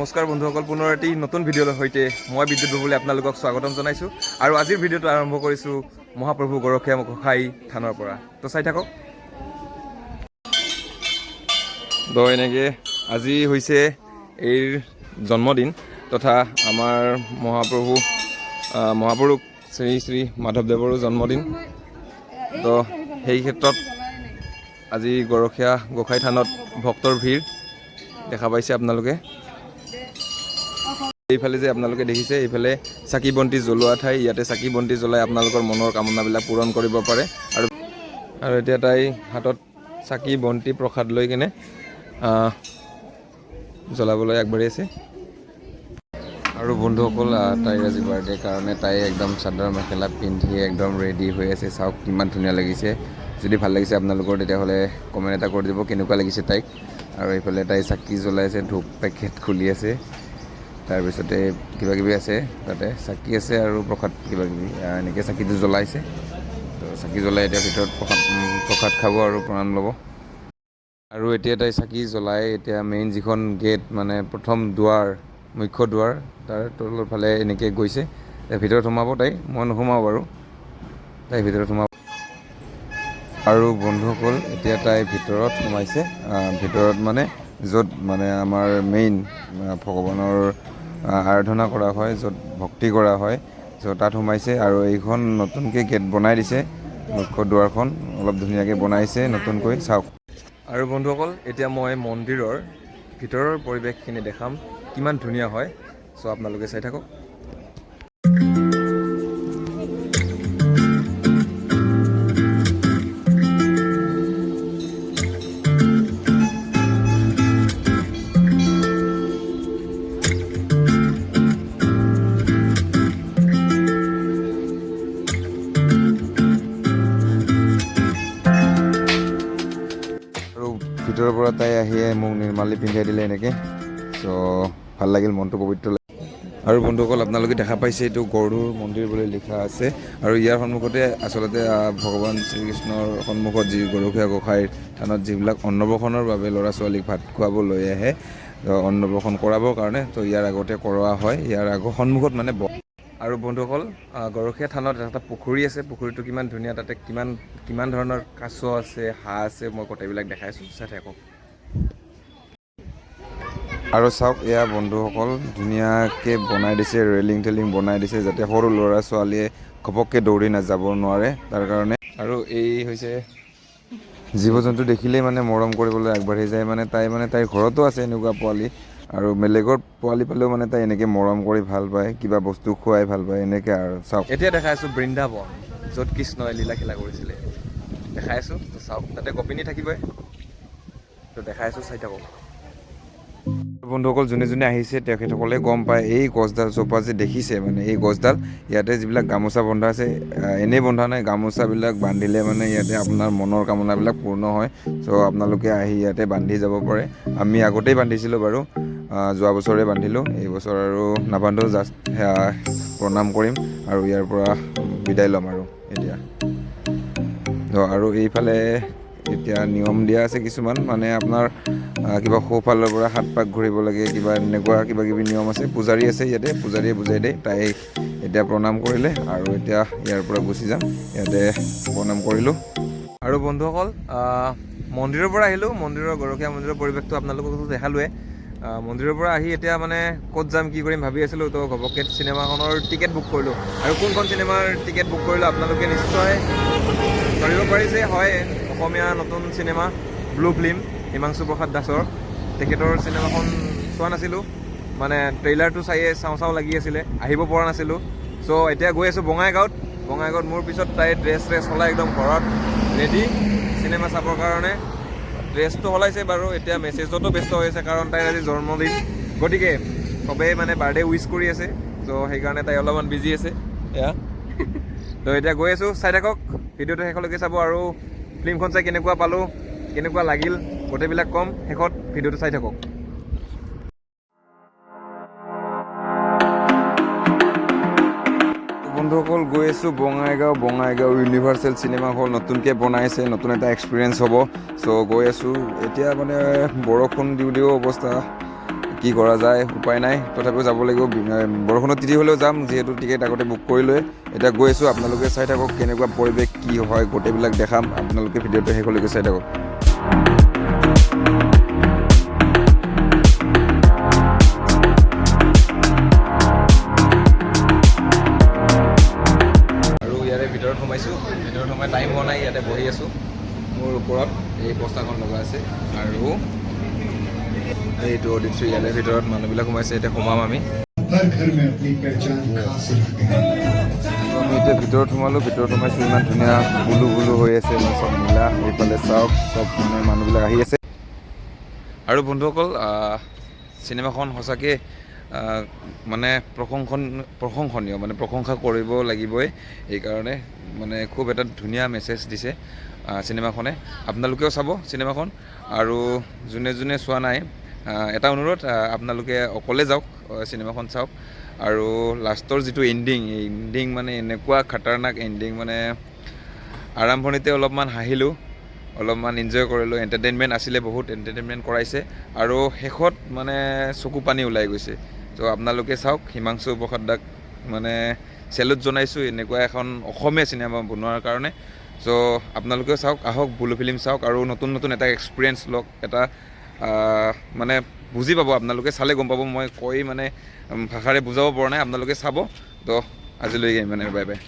নমস্কাৰ বন্ধুসকল, পুনৰ এটি নতুন ভিডিঅ'ৰ সৈতে মই বিদ্যুৎ বুবুলে আপোনালোকক স্বাগতম জনাইছোঁ। আৰু আজিৰ ভিডিঅ'টো আৰম্ভ কৰিছোঁ মহাপ্ৰভু গৰখীয়া গোসাঁই থানৰ পৰা। তো চাই থাকক। তো এনেকৈ আজি হৈছে এইৰ জন্মদিন তথা আমাৰ মহাপ্ৰভু মহাপুৰুষ শ্ৰী শ্ৰী মাধৱদেৱৰো জন্মদিন। তো সেই ক্ষেত্ৰত আজি গৰখীয়া গোসাঁই থানত ভক্তৰ ভিৰ দেখা পাইছে আপোনালোকে। এইফালে যে আপোনালোকে দেখিছে, এইফালে চাকি বন্তি জ্বলোৱা ঠাই। ইয়াতে চাকি বন্তি জ্বলাই আপোনালোকৰ মনৰ কামনাবিলাক পূৰণ কৰিব পাৰে। আৰু আৰু এতিয়া তাই হাতত চাকি বন্তি প্ৰসাদ লৈ কেনে জ্বলাবলৈ আগবাঢ়ি আছে। আৰু বন্ধুসকল, তাইৰ আজি বাৰ্থডে কাৰণে তাই একদম চাদৰ মেখেলা পিন্ধি একদম ৰেডি হৈ আছে। চাওক কিমান ধুনীয়া লাগিছে। যদি ভাল লাগিছে আপোনালোকৰ, তেতিয়াহ'লে কমেণ্ট এটা কৰি দিব কেনেকুৱা লাগিছে তাইক। আৰু এইফালে তাই চাকি জ্বলাই আছে, ধূপ পেকেট খুলি আছে, তাৰপিছতে কিবা কিবি আছে তাতে, চাকি আছে আৰু প্ৰসাদ কিবা কিবি। এনেকৈ চাকিটো জ্বলাইছে। তো চাকি জ্বলাই এতিয়া ভিতৰত প্ৰসাদ খাব আৰু প্ৰণাম ল'ব। আৰু এতিয়া তাই চাকি জ্বলাই এতিয়া মেইন যিখন গেট, মানে প্ৰথম দুৱাৰ, মুখ্য দুৱাৰ, তাৰ তলৰ ফালে এনেকৈ গৈছে। তাই ভিতৰত সোমাব। তাই, মই নোসোমাওঁ বাৰু, তাই ভিতৰত সোমাব। আৰু বন্ধুসকল, এতিয়া তাই ভিতৰত সোমাইছে। ভিতৰত মানে য'ত মানে আমাৰ মেইন ভগৱানৰ আৰাধনা কৰা হয়, য'ত ভক্তি কৰা হয়, চ' তাত সোমাইছে। আৰু এইখন নতুনকৈ গেট বনাই দিছে। মুখ্য দুৱাৰখন অলপ ধুনীয়াকৈ বনাইছে নতুনকৈ, চাওক। আৰু বন্ধুসকল, এতিয়া মই মন্দিৰৰ ভিতৰৰ পৰিৱেশখিনি দেখাম, কিমান ধুনীয়া হয়। চ' আপোনালোকে চাই থাকক। আৰু ভিতৰৰ পৰা তাই আহিয়ে মোক নিৰ্মালি পিন্ধাই দিলে এনেকৈ। চ' ভাল লাগিল, মনটো পবিত্ৰ লাগিল। আৰু বন্ধুসকল, আপোনালোকে দেখা পাইছে, এইটো গৰুড় মন্দিৰ বুলি লিখা আছে। আৰু ইয়াৰ সন্মুখতে আচলতে ভগৱান শ্ৰীকৃষ্ণৰ সন্মুখত যি গৰখীয়া গোসাঁইৰ থানত যিবিলাক অন্নপ্ৰাশনৰ বাবে ল'ৰা ছোৱালীক ভাত খুৱাব লৈ আহে, তো অন্নপ্ৰাশন কৰাবৰ কাৰণে, তো ইয়াৰ আগতে কৰোৱা হয়, ইয়াৰ আগৰ সন্মুখত মানে আৰু বন্ধুসকল, গৰখীয়া থানত এটা পুখুৰী আছে। পুখুৰীটো কিমান ধুনীয়া, তাতে কিমান কিমান ধৰণৰ কাছ আছে, হাঁহ আছে, মই গোটেইবিলাক দেখাইছোঁ, চাই থাকক। আৰু চাওক এয়া বন্ধুসকল, ধুনীয়াকৈ বনাই দিছে, ৰেলিং টেলিং বনাই দিছে, যাতে সৰু ল'ৰা ছোৱালীয়ে ঘপককৈ দৌৰি নাযাব নোৱাৰে তাৰ কাৰণে। আৰু এই হৈছে জীৱ জন্তু দেখিলেই মানে মৰম কৰিবলৈ আগবাঢ়ি যায়। মানে তাই, মানে তাইৰ ঘৰতো আছে এনেকুৱা পোৱালি, আৰু বেলেগৰ পোৱালি পালেও মানে তাই এনেকৈ মৰম কৰি ভাল পায়, কিবা বস্তু খুৱাই ভাল পায় এনেকৈ। আৰু চাওক। এতিয়া দেখাই আছোঁ বৃন্দাবন, য'ত কৃষ্ণই লীলা খেলা কৰিছিলে, দেখাই আছোঁ। তো চাওক, তাতে গোপিনী থাকিবই। তো দেখাই আছোঁ, চাই থাকক। বন্ধুসকল, যোনে যোনে আহিছে তেখেতসকলে গম পায়, এই গছডাল জোপা যে দেখিছে, মানে এই গছডাল, ইয়াতে যিবিলাক গামোচা বন্ধা আছে, এনেই বন্ধা নাই। গামোচাবিলাক বান্ধিলে মানে ইয়াতে আপোনাৰ মনৰ কামনাবিলাক পূৰ্ণ হয়। চ' আপোনালোকে আহি ইয়াতে বান্ধি যাব পাৰে। আমি আগতেই বান্ধিছিলোঁ বাৰু, যোৱা বছৰে বান্ধিলোঁ। এই বছৰ আৰু নাবান্ধো, জাষ্ট সেয়া প্ৰণাম কৰিম আৰু ইয়াৰ পৰা বিদায় ল'ম। আৰু এতিয়া তো আৰু এইফালে এতিয়া নিয়ম দিয়া আছে কিছুমান, মানে আপোনাৰ কিবা সোঁফালৰ পৰা সাত পাক ঘূৰিব লাগে, কিবা এনেকুৱা কিবা কিবি নিয়ম আছে। পূজাৰী আছে ইয়াতে, পূজাৰীয়ে বুজাই দিয়ে। তাই এতিয়া প্ৰণাম কৰিলে আৰু এতিয়া ইয়াৰ পৰা গুচি যাম। ইয়াতে প্ৰণাম কৰিলোঁ। আৰু বন্ধুসকল, মন্দিৰৰ পৰা আহিলোঁ। মন্দিৰৰ, গৰখীয়া মন্দিৰৰ পৰিৱেশটো আপোনালোককতো দেখালোৱে। মন্দিৰৰ পৰা আহি এতিয়া মানে ক'ত যাম, কি কৰিম ভাবি আছিলোঁ। তো ঘপককৈ চিনেমাখনৰ টিকেট বুক কৰিলোঁ। আৰু কোনখন চিনেমাৰ টিকেট বুক কৰিলোঁ আপোনালোকে নিশ্চয় ধৰিব পাৰিছে। হয়, অসমীয়া নতুন চিনেমা ব্লু ফিল্ম, হিমাংশু প্ৰসাদ দাসৰ। তেখেতৰ চিনেমাখন চোৱা নাছিলোঁ, মানে ট্ৰেইলাৰটো চায়ে চাওঁ চাওঁ লাগি আছিলে, আহিব পৰা নাছিলোঁ। চ' এতিয়া গৈ আছোঁ বঙাইগাঁৱত। বঙাইগাঁৱত মোৰ পিছত তাই ড্ৰেছ শ্ৰেছ সলাই একদম ঘৰত ৰেডি চিনেমা চাবৰ কাৰণে। ড্ৰেছটো সলাইছে বাৰু, এতিয়া মেছেজতো ব্যস্ত হৈ আছে, কাৰণ তাইৰ আজি জন্মদিন। গতিকে চবেই মানে বাৰ্থডে উইচ কৰি আছে, চ' সেইকাৰণে তাই অলপমান বিজি আছে। এয়া তো এতিয়া গৈ আছোঁ, চাই থাকক ভিডিঅ'টো, শেষলৈকে চাব। আৰু ফিল্মখন চাই কেনেকুৱা পালোঁ, কেনেকুৱা লাগিল, গোটেইবিলাক ক'ম শেষত। ভিডিঅ'টো চাই থাকক। বন্ধুসকল, গৈ আছোঁ Bongaigaon. Bongaigaon universal cinema hall নতুনকৈ বনাইছে, নতুন এটা এক্সপিৰিয়েঞ্চ হ'ব। চ' গৈ আছোঁ এতিয়া। মানে বৰষুণ দিওঁ দিওঁ অৱস্থা। কি কৰা যায়, উপায় নাই, তথাপিও যাব লাগিব। বৰষুণত তিতি হ'লেও যাম, যিহেতু টিকেট আগতে বুক কৰিলোৱে। এতিয়া গৈ আছোঁ, আপোনালোকে চাই থাকক কেনেকুৱা পৰিৱেশ কি হয়, গোটেইবিলাক দেখাম। আপোনালোকে ভিডিঅ'টো শেষলৈকে চাই থাকক। আৰু ইয়াৰে ভিতৰত সোমাইছোঁ। ভিতৰত সোমাই টাইম হোৱা নাই, ইয়াতে বহি আছোঁ। মোৰ ওপৰত এই পোষ্টাৰখন লগা আছে আৰু এইটো অডিটৰী। ইয়াৰে ভিতৰত মানুহবিলাক সোমাইছে, এতিয়া সোমাম আমি। हर घर में अपनी पहचान खास रखते हैं। আৰু আমি এতিয়া ভিতৰত সোমালোঁ। ভিতৰত সোমাইছোঁ, ইমান ধুনীয়া বুলু বুলু হৈ আছে, মানে চব নীলা। এইফালে চাওক, চব মানে মানুহবিলাক আহি আছে। আৰু বন্ধুসকল, চিনেমাখন সঁচাকৈ মানে প্ৰশংসনীয়, মানে প্ৰশংসা কৰিব লাগিবই। সেইকাৰণে মানে খুব এটা ধুনীয়া মেছেজ দিছে চিনেমাখনে। আপোনালোকেও চাব চিনেমাখন। আৰু যোনে যোনে চোৱা নাই, এটা অনুৰোধ, আপোনালোকে অকলে যাওক, চিনেমাখন চাওক। আৰু লাষ্টৰ যিটো এণ্ডিং, এণ্ডিং মানে এনেকুৱা খাটাৰনাক এণ্ডিং, মানে আৰম্ভণিতে অলপমান হাঁহিলোঁ, অলপমান এনজয় কৰিলোঁ, এণ্টাৰটেইনমেণ্ট আছিলে, বহুত এণ্টাৰটেইনমেণ্ট কৰাইছে আৰু শেষত মানে চকু পানী ওলাই গৈছে। ত' আপোনালোকে চাওক। হিমাংশু প্ৰসাদ দাক মানে চেলুট জনাইছোঁ এনেকুৱা এখন অসমীয়া চিনেমা বনোৱাৰ কাৰণে। চ' আপোনালোকেও চাওক, আহক, বুলু ফিল্ম চাওক আৰু নতুন নতুন এটা এক্সপিৰিয়েঞ্চ লওক। এটা মানে বুজি পাব, আপোনালোকে চালে গম পাব। মই কৈ মানে ভাষাৰে বুজাব পৰা নাই, আপোনালোকে চাব। ত' আজিলৈকে ইমানে, বাই বাই।